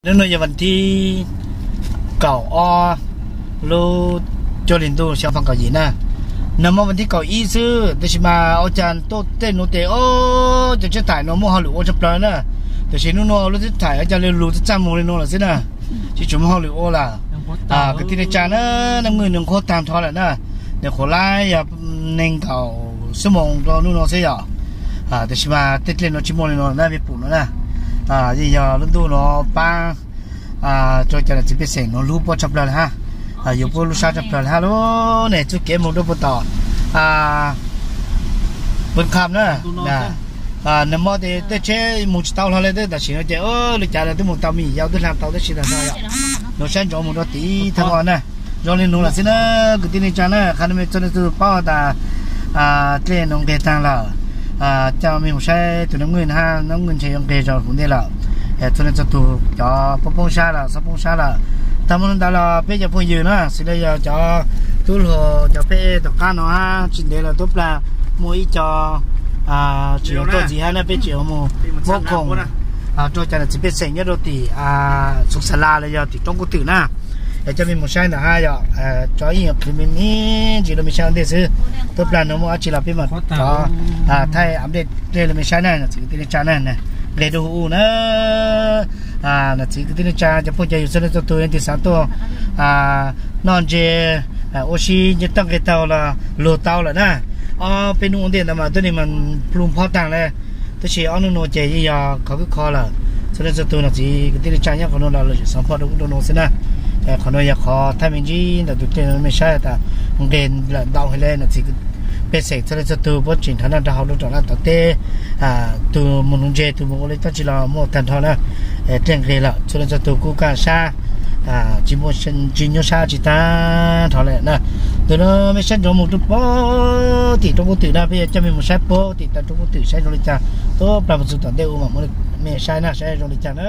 Hnub no yog vas thib kaum ob lub cuaj hli ntuj xyoo ob phav kaum yim na. Nag hmo vas thib kaum ib xwb tab sis mas ua cas tuaj tej nuav tes o, cov tsib thaim no muaj hauj lwm ua tshaj plaws na. Tab sis hnub no lub tsib thaim ua cas li lug txaj txaj muag li no lawm xwb na, tsis tshua muaj hauj lwm ua lawm. Kwv tij neej tsa na, neej nwj nws nqhuab tag nrho lawm na. Nws qhuav laib yog nees nkaum xuab moos rau hnub no xwb yom. Tab sis mas tej dlej no tsis muaj li no na, peb pum no na. Yeej yog lub ntuj no pab rau cov niam txiv pej xeem no hlub puab tshaj plaws li hab, yuav puab lub sab tshaj plaws li hab lub ne. Txuj kev moog rau puag tom Pub Kham na. Nag hmo tes tej tsheb moog tsis tau hlo le, tab sis no ces lub cav lawv twb moog tau me nyuam yaus twb hla tau tab sis tas no yom. Nuav saib ntsoov moog rau tim thaj no na. Zoo li nuav lawm xwb na, kwv tij neej tsa na, qha nuav mej txhua leej txhua tug paub tas dlej no nqeg taag lawm. Coj mej moog saib tus neeg nwj hab, neeg nwj ntshe yuav nqeg zog huv ntej lawm. Txhua leej txhua tug cov poob poob sab lawm, xob poob sab lawm, tag mus ntawd los peb cov phooj ywg na, xws le yog cov tub hluas cov peb tom qab no hab tsis ntev los tuab plag muaj ib co tsis yog tuaj ntxiv hab na, peb tseem yuav mus muab khoom rau cov niam txiv pej xeem nyob rau tim Xoov Xas Las los yog tim roob kub twm na. Es coj mej mus saib ntawm hab yom, tso ib nyuag qhwv me me ntsis rau mej saib ua ntej xwb. Tuab plag no muaj dab tsi los peb mam rov thaij update rau mej saib na, niam txiv kwv tij neej tsa na. Nqeg rau huv u na, niam txiv kwv tij neej tsa cov phooj cov ywg txhua leej txhua tug leej twg xav tuaj noj ntses ua si nce toj nqeg taug los luag tau lawm na. Ob peb hnub ua ntej ntawd mas tuab neeg mas plhu phob taag le, tab sis ob hnub no ces yeej yog khov kub kho lawm. Txhua leej txhua tug niam txiv kwv tij neej tsa nyob qhov no los lawm xov phooj rau ub rau no xwb na. Qhov no yog qhov thaij me ntsis ntawm tus dlej no mej saib tas nqeg lawm ntau heev le. Niam txiv pej xeem txhua leej txhua tug puab tseem nrhav noj nrhav haus rau tom laj tom teb, tug mus nuv ntses tug mus ua li dab tsi los muaj tag nrho na. Dlej nqeg lawm txhua leej txhua tug kuj kaj sab, tsis muaj, tsis nyuaj sab tsis tag nrho le na. Tus no mej saib ntsoov mus rau puag tim roob kub twm na, peb yuav coj mej mus saib puag tim tav roob kub twm saib zoo li cas, tuab plag mus txug tom ntej u mam muab mej saib na, saib zoo li cas na.